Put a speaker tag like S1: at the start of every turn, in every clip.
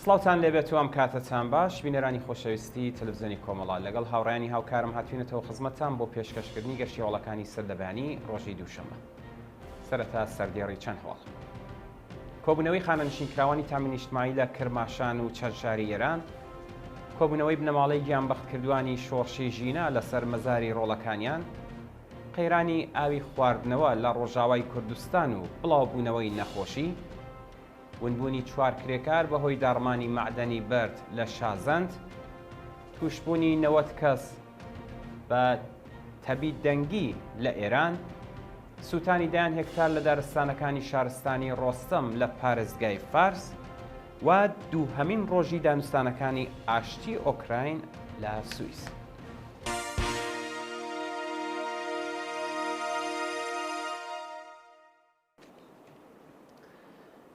S1: سڵاوتان لێبێت و ئەم کاتەتان باش بینەرانی خۆشەویستی تەلەفزیۆنی کۆمەڵە لەگەڵ هاوڕێیانی هاوکارم هاتوینەتەوە خزمەتتان بۆ پێشکەشکردنی گەشتی هەواڵەکانی سەر لەبەیانی ڕۆژی دووشەممە سەرەتا سەردێڕی چەند هەواڵ کۆبوونەوەی خانەنشینکراوانی تامین ئیجتماعی لە کرماشان و چەند شاری ئێران کۆبوونەوەی بنەماڵەی گیانبەختکردوانی شۆڕشی ژینا لەسەر مەزاری ڕۆڵەکانیان قەیرانی ئاوی خواردنەوە لە ڕۆژاوای کوردستان و بڵاوبوونەوەی نەخۆشی ونبوونی چوار کرێکار بەهۆی داڕمانی مەعدەنی بەرد لە شازەند، تووشبوونی 90 کەس بە تەبی دەنگی لە ئێران، سووتانی دەیان هێکتار لە دارستانەکانی شارستانی ڕۆستەم لە پارێزگای فارس و دووهەمین ڕۆژی دانوستانەکانی ئاشتی ئۆکراین لە سوئیس.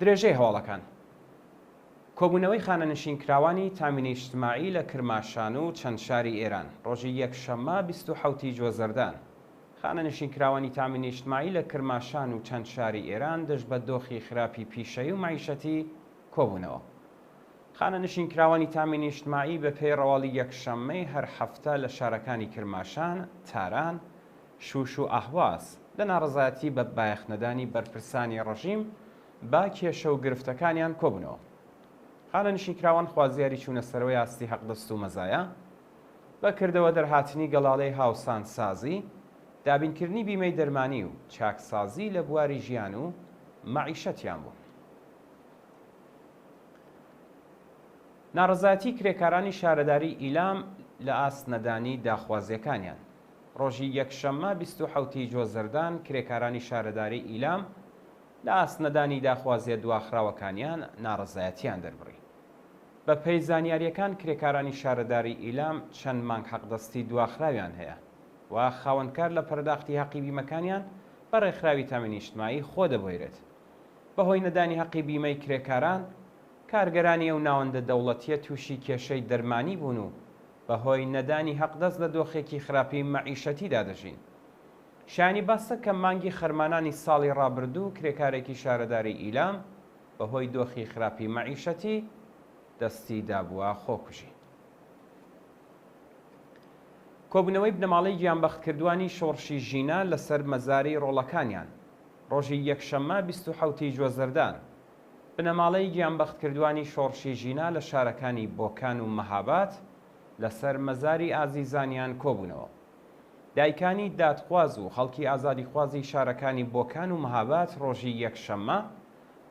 S1: درێژەی هەواڵەکان کۆبوونەوەی خانەنشینکراوانی تامین ئیجتماعی لە کرماشان و چەند شاری ئێران ڕۆژی یەکشەممە 27 ی جۆزەردان خانەنشینکراوانی تامین ئیجتماعی لە کرماشان و چەند شاری ئێران دژ بە دۆخی خراپی پیشەیی و مەعیشەتی کۆبوونەوە. خانەنشینکراوانی تامین ئیجتماعی بە پێی ڕەواڵی یەکشەممەی هەر هەفتە لە شارەکانی کرماشان، تاران، شوش و ئەهواز لە ناڕەزایەتی بە بایەخنەدانی بەرپرسانی ڕژیم بە کێشە و گرفتەکانیان کۆبوونەوە. خانەنشینکراوان خوازیاری چوونەسەرەوەی ئاستی حەقدەست و مەزایا، بە کردەوە دەرهاتنی گەڵاڵەی هاوسانسازی، دابینکردنی بیمەی دەرمانی و چاکسازی لە بواری ژیان و مەعیشەتیان بوون. ناڕەزایەتی کرێکارانی شارەداریی ئیلام لە ئاست نەدانی داخوازییەکانیان. ڕۆژی یەکشەممە 27 ی جۆزەردان کرێکارانی شارەداریی ئیلام لە ئاست نەدانی داخوازییە دواخراوەکانیان ناڕەزایەتییان دەربڕی. بە پێی زانیارییەکان کرێکارانی شارەداریی ئیلام چەند مانگ حەقدەستی دواخراویان هەیە و خاوەنکار لە پەرداختی هەقی بیمەکانیان بە ڕێکخراوی تامین ئیجتماعی خۆ دەبوێرێت. بە هۆی نەدانی هەقی بیمەی کرێکاران، کارگەرانی ئەو ناوەندە دەوڵەتییە تووشی کێشەی دەرمانی بوون و بەهۆی نەدانی هەقدەست لە دۆخێکی خراپی مەعیشەتیدا دەژین. شایانی باسە کە مانگی خەرمانانی ساڵی ڕابردوو کرێکارێکی شارەداری ئیلام بەهۆی دۆخی خراپی مەعیشەتی دەستی دابووە خۆکوژی. کۆبوونەوەی بنەماڵەی گیانبەختکردووانی شۆڕشی ژینا لەسەر مەزاری ڕۆڵەکانیان ڕۆژی یەکشەممە 27 ی جۆزەردان بنەماڵەی گیانبەختکردووانی شۆڕشی ژینا لە شارەکانی بۆکان و مەهاباد لەسەر مەزاری ئازیزانیان کۆبوونەوە. دایکانی دادخواز و خەڵکی ئازادیخوازی شارەکانی بۆکان و مەهاباد ڕۆژی یەکشەممە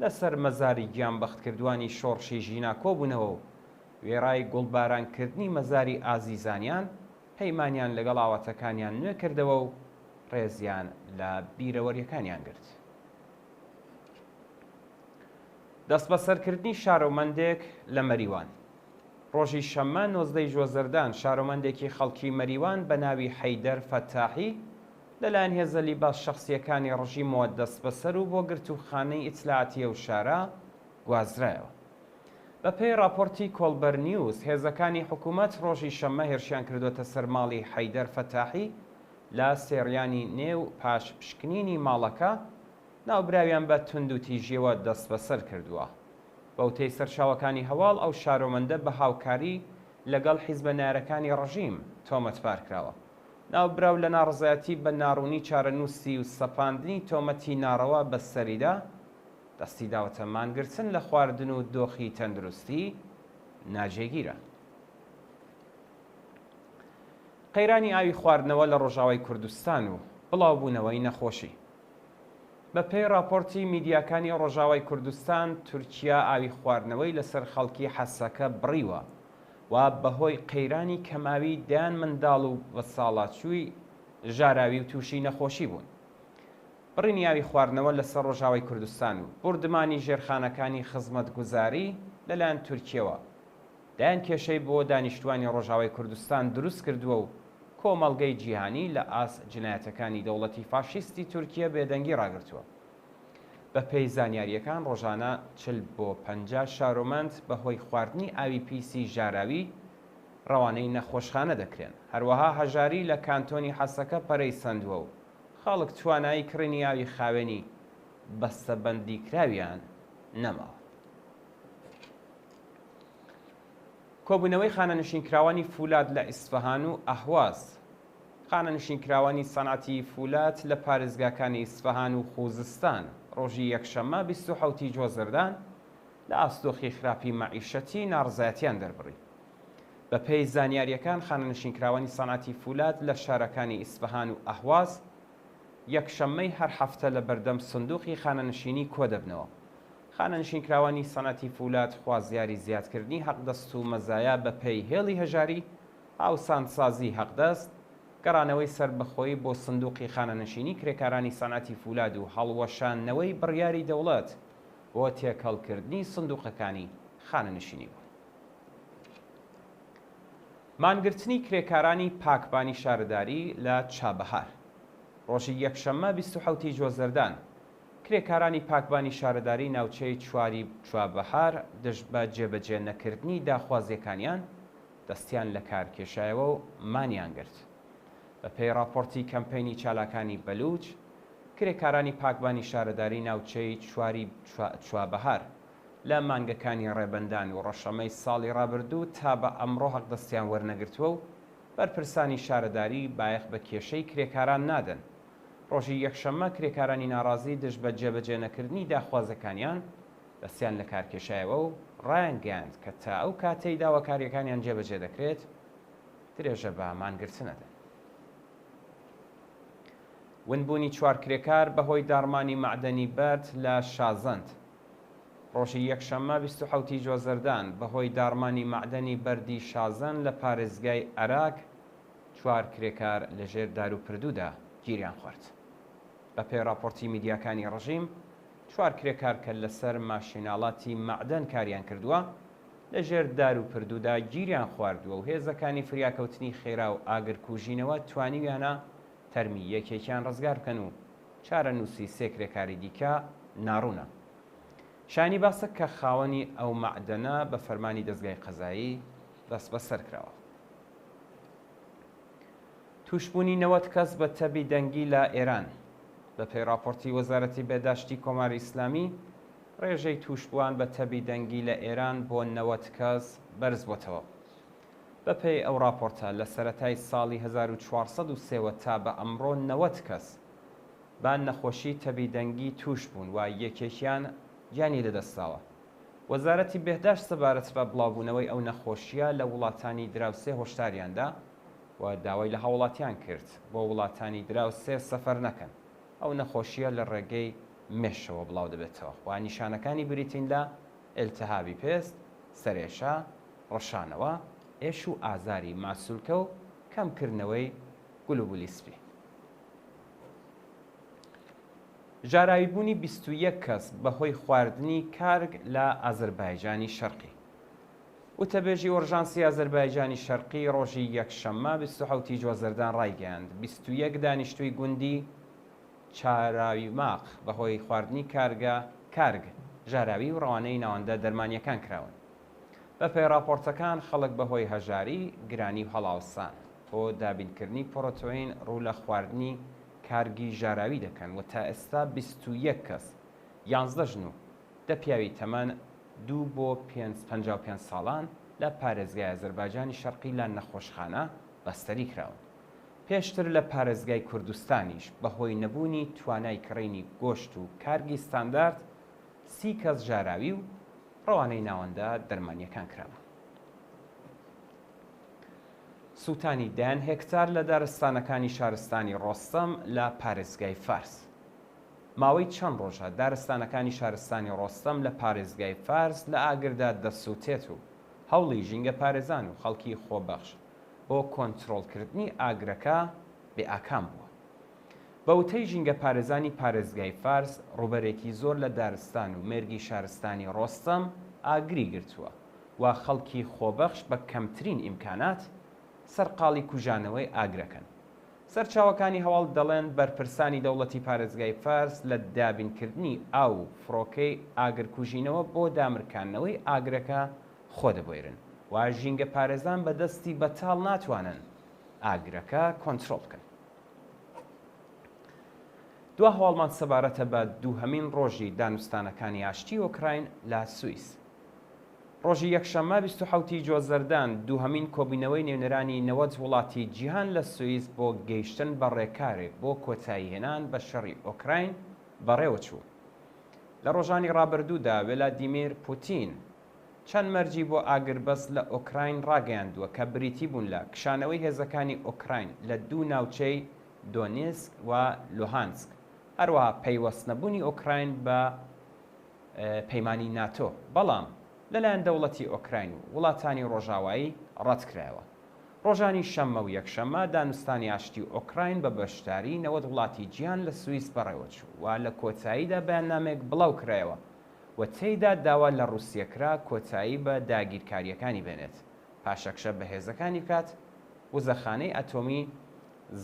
S1: لەسەر مەزاری گیانبەختکردووانی شۆڕشی ژینا کۆبوونەوە و وێڕای گوڵبارانکردنی مەزاری ئازیزانیان پەیمانیان لەگەڵ ئاواتەکانیان نوێ کردەوە و ڕێزیان لە بیرەوەرییەکانیان گرت. دەستبەسەرکردنی شارۆمەندێک لە مەریوان. ڕۆژی شەممە 19 ی جۆزەردان شارۆمەندێکی خەڵکی مەریوان بە ناوی حەیدەر فەتاحی لەلایەن هێزە لیباس شەخسییەکانی ڕژیمەوە دەستبەسەر و بۆ گرتووخانەی ئیتلاعاتی ئەو شارە گوازرایەوە. بە پێی ڕاپۆرتی کۆڵبەر نیوز، هێزەکانی حکوومەت ڕۆژی شەممە هێرشیان کردۆتە سەر ماڵی حەیدەر فەتاحی لە سێڕیانی نێ و پاش پشکنینی ماڵەکە، ناوبراویان بە توندوتیژییەوە دەستبەسەر کردووە. بەوتەی سەرچاوەکانی هەواڵ، ئەو شارۆمەندە بە هاوکاری لەگەڵ حیزبە نەیارەکانی ڕژیم تۆمەتبار کراوە. ناوبراو لە ناڕەزایەتی بە ناڕوونی چارەنووسی و سەپاندنی تۆمەتی ناڕەوا بە سەریدا، دەستی داوەتە مانگرتن لە خواردن و دۆخی تەندروستی ناجێگیرە. قەیرانی ئاوی خواردنەوە لە ڕۆژاوای کوردستان و بڵاوبوونەوەی نەخۆشی. بە پێی ڕاپۆرتی میدیاکانی ڕۆژاوای کوردستان، تورکیا ئاوی خواردنەوەی لەسەر خەڵکی حەسەکە بڕیوە و بەهۆی قەیرانی کەمئاوی دەیان منداڵ و بەساڵاچووی ژاراوی و تووشی نەخۆشی بوون. بڕینی ئاوی خواردنەوە لەسەر ڕۆژاوای کوردستان و بوردمانی ژێرخانەکانی خزمەتگوزاری لەلایەن تورکیەوە دەیان کێشەی بۆ دانیشتوانی ڕۆژاوای کوردستان دروست کردووە و کۆمەڵگەی جیهانی لە ئاست جنایەتەکانی دەوڵەتی فاشیستی تورکیە بێدەنگی ڕاگرتووە. بە پێی زانیارییەکان ڕۆژانە 40 بۆ 50 شارۆمەند بە هۆی خواردنی ئاوی پیسی ژاراوی ڕەوانەی نەخۆشخانە دەکرێن. هەروەها هەژاری لە کانتۆنی حەسەکە پەرەی سەندووە و خەڵک توانایی کڕینی ئاوی خاوێنی بەستەبەندیکراویان نەماوە. کۆبوونەوەی خانەنشینکراوانی فولاد لە ئیسفەهان و ئەهواز. خانەنشینکراوانی سەنعەتی فولاد لە پارێزگاکانی ئیسفەهان و خوزستان ڕۆژی یەکشەممە 27 ی جۆزەردان لە ئاست دۆخی خراپی مەعیشەتی ناڕەزایەتیان دەربڕی. بەپێی زانیارییەکان خانەنشینکراوانی سەنعەتی فولاد لە شارەکانی ئیسفەهان و ئەهواز یەکشەممەی هەر هەفتە لە بەردەم سندوقی خانەنشینی کۆدەبنەوە. خانەنشینکراوانی سەنعەتی فولاد خوازیاری زیادکردنی حەقدەست و مەزایا بەپێی هێڵی هەژاری، هاوسانسازی حەقدەست، گەڕانەوەی سەربەخۆیی بۆ سندوقی خانەنشینی کرێکارانی سەنعەتی فولاد و هەڵوەشاندنەوەی بڕیاری دەوڵەت بۆ تێکەڵکردنی سندوقەکانی خانەنشینی بوون. مانگرتنی کرێکارانی پاکبانی شارەداری لە چابەهار ڕۆژی یەکشەممە 27 ی جۆزەردان کرێکارانی پاکبانی شارەداری ناوچەی چواری چوابەهار دژ بە جێبەجێ نەکردنی داخوازیەکانیان دەستیان لەکار کێشایەوە و مانیان گرت. بەپێی ڕاپۆرتی کەمپەینی چالاکانی بەلوچ، کرێکارانی پاکبانی شارەداری ناوچەی چواری چوابەهار لە مانگەکانی ڕێبەندان و ڕەشەمەی ساڵی ڕابردوو تا بە ئەمڕۆ حەقدەستیان وەرنەگرتووە و بەرپرسانی شارەداری بایەخ بە کێشەی کرێکاران نادەن. ڕۆژی یەکشەممە کرێکارانی ناڕازی دژ بە جێبەجێنەکردنی داخوازەکانیان دەستیان لەکارکێشایەوە و ڕایانگەیاند کە تا ئەو کاتەی داواکارییەکانیان جێبەجێ دەکرێت درێژە بە مانگرتن ئەدەن. ونبوونی چوار کرێکار بەهۆی داڕمانی مەعدەنی بەرد لە شازەند. ڕۆژی یەکشەممە 27 ی جۆزەردان بەهۆی داڕمانی مەعدەنی بەردی شازەند لە پارێزگای ئەراک چوار کرێکار لەژێر داروپردوودا گیریان خوارد. بەپێی ڕاپۆرتی میدیاکانی ڕژیم، چوار کرێکار کە لەسەر ماشێناڵاتی مەعدەن کاریان کردووە، لەژێر داروپردوودا گیریان خواردووە و هێزەکانی فریاکەوتنی خێرا و ئاگرکوژینەوە توانیویانە تەرمی یەکێکیان ڕزگار بکەن و چارەنووسی سێ کرێکاری دیکە ناڕوونە. شایانی باسە کە خاوەنی ئەو مەعدەنە بە فەرمانی دەزگای قەزایی دەستبەسەر کراوە. تووشبوونی 90 کەس بە تەبی دەنگی لە ئێران. بەپێی ڕاپۆرتی وەزارەتی بێداشتی کۆماری ئیسلامی، ڕێژەی تووشبووان بە تەبی دەنگی لە ئێران بۆ 90 کەس بەرزبۆتەوە. بەپێی ئەو ڕاپۆرتە، لە سەرەتای ساڵی 1403 وە تا بە ئەمڕۆ 90 کەس بە نەخۆشی تەبی دەنگی تووش بوون و یەکێکیان گیانی لەدەستداوە. وەزارەتی بێهداشت سەبارەت بە بڵاوبوونەوەی ئەو نەخۆشییە لە وڵاتانی دراوسێ هۆشداریان دا و داوای لە هاوڵاتیان کرد بۆ وڵاتانی دراوسێ سەفەر نەکەن. ئەو نەخۆشییە لە ڕێگەی مێشەوە بڵاودەبێتەوە و نیشانەکانی بریتین لە ئیلتهابی پێست، سەرئێشە، ڕشانەوە، ئێش و ئازاری ماسولکە و کەمکردنەوەی گلوبولی سپی. ژاراویبوونی 21 کەس بەهۆی خواردنی کارگ لە ئازەربایجانی شەرقی. وتەبێژی ئۆرژانسی ئازەربایجانی شەرقی ڕۆژی یەکشەممە 27 ی جۆزەردان ڕایگەیاند، 21 دانیشتووی گوندی چاراویماق بەهۆی خواردنی کارگە کارگ ژاراوی و ڕەوانەی ناوەندە دەرمانییەکان کراون. بەپێی ڕاپۆرتەکان خەڵک بەهۆی هەژاری، گرانی و هەڵاوسان بۆ دابینکردنی پڕۆتۆین ڕوو لە خواردنی کارگی ژاراوی دەکەن و تا ئێستا 21 کەس، یانزدە ژن و دە پیاوی تەمەن دوو بۆ پێنج 55 ساڵان لە پارێزگای ئازەربایجانی شەرقی لە نەخۆشخانە بەستەری کراون. پێشتر لە پارێزگای کوردستانیش بەهۆی نەبوونی توانای کڕینی گۆشت و کارگی ستاندارد سی کەس ژاراوی و ڕەوانەی ناوەندە دەرمانییەکان کرابوون. سووتانی دەیان هێکتار لە دارستانەکانی شارستانی ڕۆستەم لە پارێزگای فارس. ماوەی چەند ڕۆژە دارستانەکانی شارستانی ڕۆستەم لە پارێزگای فارس لە ئاگردا دەسووتێت و هەوڵی ژینگەپارێزان و خەڵکی خۆبەخش بۆ کۆنترۆڵکردنی ئاگرەکە بێ ئاکام بووە. بە وتەی ژینگەپارێزانی پارێزگای فارس، ڕووبەرێکی زۆر لە دارستان و مێرگی شارستانی ڕۆستەم ئاگری گرتووە و خەڵکی خۆبەخش بە کەمترین ئیمکانات سەرقاڵی کوژانەوەی ئاگرەکەن. سەرچاوەکانی هەواڵ دەڵێن بەرپرسانی دەوڵەتی پارێزگای فارس لە دابینکردنی ئاو و فڕۆکەی ئاگرکوژینەوە بۆ دامرکاندنەوەی ئاگرەکە خۆ دەبوێرن و ژینگەپارێزان بە دەستی بەتاڵ ناتوانن ئاگرەکە کۆنترۆڵ بکەن. دوا هەواڵمان سەبارەتە بە دووهەمین ڕۆژی دانوستانەکانی ئاشتی ئۆکراین لە سوئیس. ڕۆژی یەکشەممە 27 ی جۆزەردان دووهەمین کۆبوونەوەی نوێنەرانی 90 وڵاتی جیهان لە سوئیس بۆ گەیشتن بە ڕێکارێک بۆ کۆتاییهێنان بە شەڕی ئۆکراین بەڕێوەچوو. لە ڕۆژانی ڕابردوودا وێلادیمیر پوتین چەند مەرجی بۆ ئاگربەست لە ئۆکراین ڕاگەیاندووە کە بریتی بوون لە کشانەوەی هێزەکانی ئۆکراین لە دوو ناوچەی دۆنیسک و لوهانسک، هەروەها پەیوەستنەبوونی ئۆکراین بە پەیمانی ناتۆ، بەڵام لەلایەن دەوڵەتی ئۆکراین و وڵاتانی ڕۆژاوایی ڕەتکرایەوە. ڕۆژانی شەممە و یەکشەممە دانوستانی ئاشتی ئۆکراین بە بەشداری 90 وڵاتی جیهان لە سویس بەڕێوەچوو و لە کۆتاییدا بەیاننامەیەک بڵاوکرایەوە و تێیدا داوا لە ڕووسیە کرا کۆتایی بە داگیرکارییەکانی بێنێت، پاشەکشە بە هێزەکانی بکات، وزەخانەی ئەتۆمی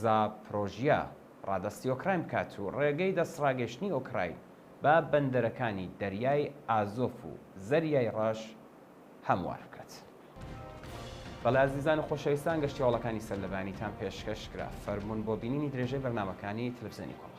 S1: زاپرۆژیا ڕادەستی ئۆکراین بکات و ڕێگەی دەستڕاگەیشتنی ئۆکراین بە بەندەرەکانی دەریای ئازۆف و زەریای ڕەش هەموار بکات. بەڵێ ئازیزان و خۆشەویستان گەشتی هەواڵەکانی سەرلەبەیانیتان پێشکەش کرا. فەرموون بۆ بینینی درێژەی بەرنامەکانی تەلەفزیۆنی کۆمەڵ.